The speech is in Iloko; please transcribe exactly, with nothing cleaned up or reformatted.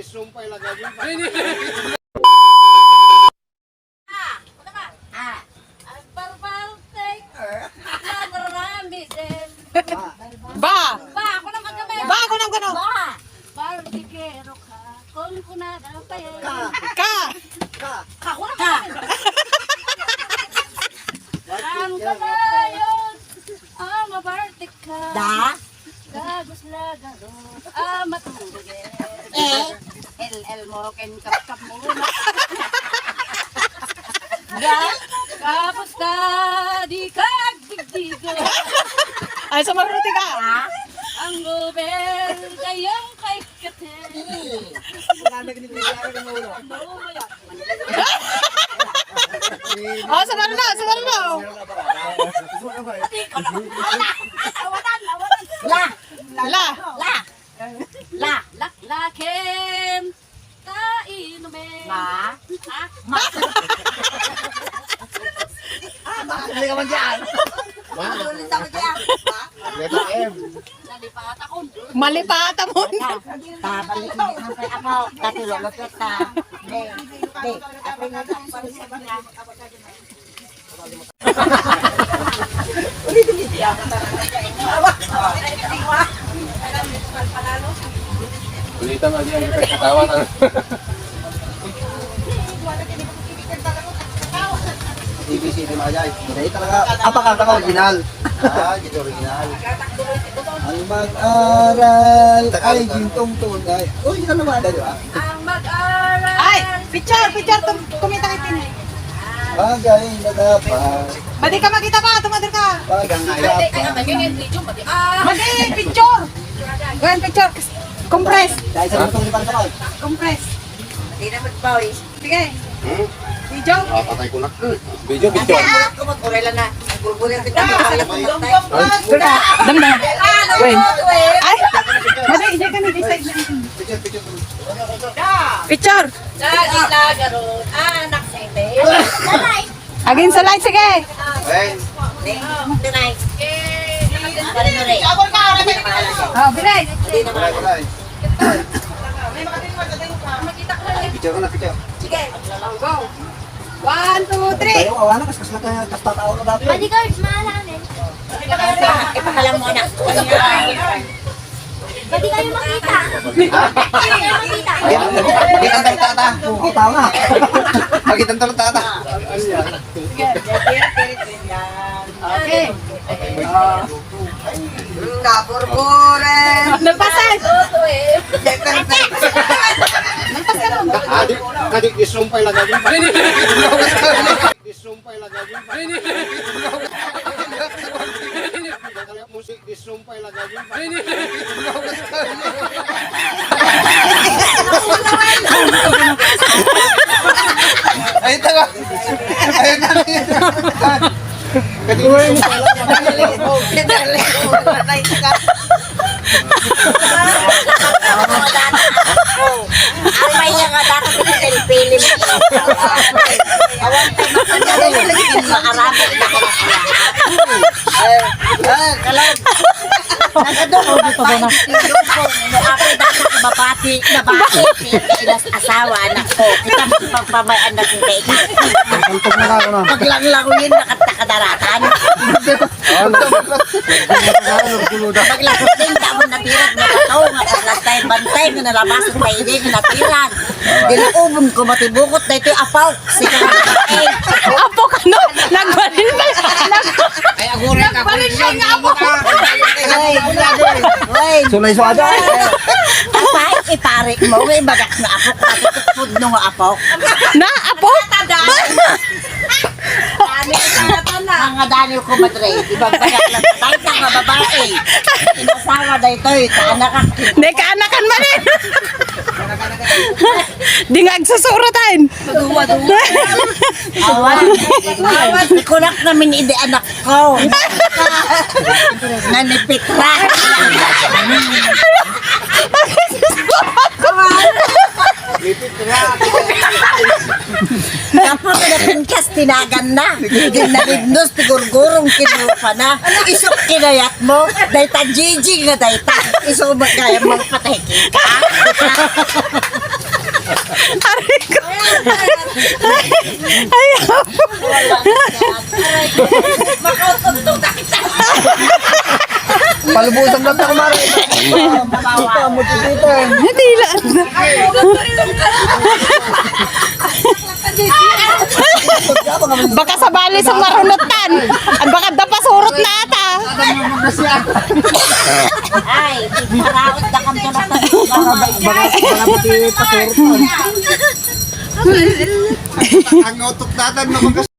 Sumpay lagi. Ah. Ang barbartek, maramiden. Ba! Ba, ako nang magkabit. Ba, ako nang gano. Ba! Bartikero ka, kung kunada pa yan. Ka! Ka! Ka! Ako nang magkabit. Ang kalayon, ang mabartik ka. Da? Gagos la garo, ah, matulog eh. Eh? El-el mo ken kapkap mo. Ga-, gapos ta, di ka agdigdigo. Ay, sumaruti ka. Ha? Ang gobel, kayang kay kate. Ano ba yan? Oh, sabar na, sabar na. La. La. La. La. La. Lakem. Ta inumen. Ma. Ha? Ma. Hindi ka man dyan. Ma. Ulit ako dyan. Letter M. Malipata mo. Tabalik mo ang kay apo. Dati lolo kita. Di, di. Ako na lang. Ulitan nga diyan, kita katawa na. A B C D, mga guys. Hindi talaga. Apa kanta ka original? Ah, dito original. Ang mag-aral ay gintong tunay. Uy, yun naman, di ba? Ang mag-aral. Ay, picture, picture, tum-, kumita kayo din eh. Bagay na dapat. Madi ka makita pa, tumader ka. Bagang ayap. Madi, picture. Gawin picture. Compress. Dahil sa gusto ko ni Pangkawal. Compress. Hindi na magbawi. Sige. Hmm? Video? Ah, patay ko na. Video, video. Ako, mag-oray lang na. Burburin kita. Dam, dam. Wait. Ay! Mali, hindi kami decide na. Picture, picture. Picture! Lagi na garo, anak sa ite. Again sa light, sige. Wait. Tunay. Oh, bilis. Wait, wait. Picture ko na, picture. Sige. Go. One, two, three. Tayo, awa na, kas, kas na kaya, kas tatao na dati. Bodyguard, mahalan eh. Ipakalam mo, anak. Pwede kayo makita. Pwede kayo makita. Di, di, di, di, tata. Oo, tama. Pagitang talo, tata. Okay. Ah. Naburburen. Napasay. Nagpas ka nun. Adi, kadi isumpay lagi. Isumpay lagi. Isumpay lagi. Ay, tara. Ay, tara. Kadi isumpay lagi. Apay nga nga dapat iti film. Awan tayo maaraman. Ay, ah, kalag. Nagado ko, babae, no, apay dapat mabati, mabati, ilas asawa, anak ko. Kita pagpamay-an na kung kay. Antok na ka, ano? Paglanglangon yun, nakatakadarakan. Paglakot din, tamo na birat na bato, nga paglantay, bantay, nga nalabas, nga paigay, nga natiran. Dinaubon ko, matibukot, dahito yung apaw. Sige, eh. Apo ka, no? Nagbalin ba? Nag-, Ay, aguray ka, nagbalin ba yung apo? Ay, ay. Sulay-suada. Apay, ipare mo, may bagak na apo, pudno nga apo. Na, apo? Ang nga daniw ko, madre, ibagbaga lang, bantang nga babae. Inasawa da ito, eh, kaanakan. Hindi, kaanakan man eh. Di nga agsusuratan. Maduwa-duwa. Awan. Awan. Ikunak namin idi anak ko. Nanipitra. Tapos na pinkas, tinagan na. Di nalibnos, ti gurgurong, kinupa na. Isok kinayat mo, dayta G G nga dayta. Iso magkaya magpatay kita. Aray ko. Ay, palubusan ka, kumare. Ito, mutititan. Natila. Baka sabali sa marunutan. Ang baka dapasurot na ata. Ay, paraot da kam tulad ng Baka, baka, baka pati pasurot na. Ang utot natin, no?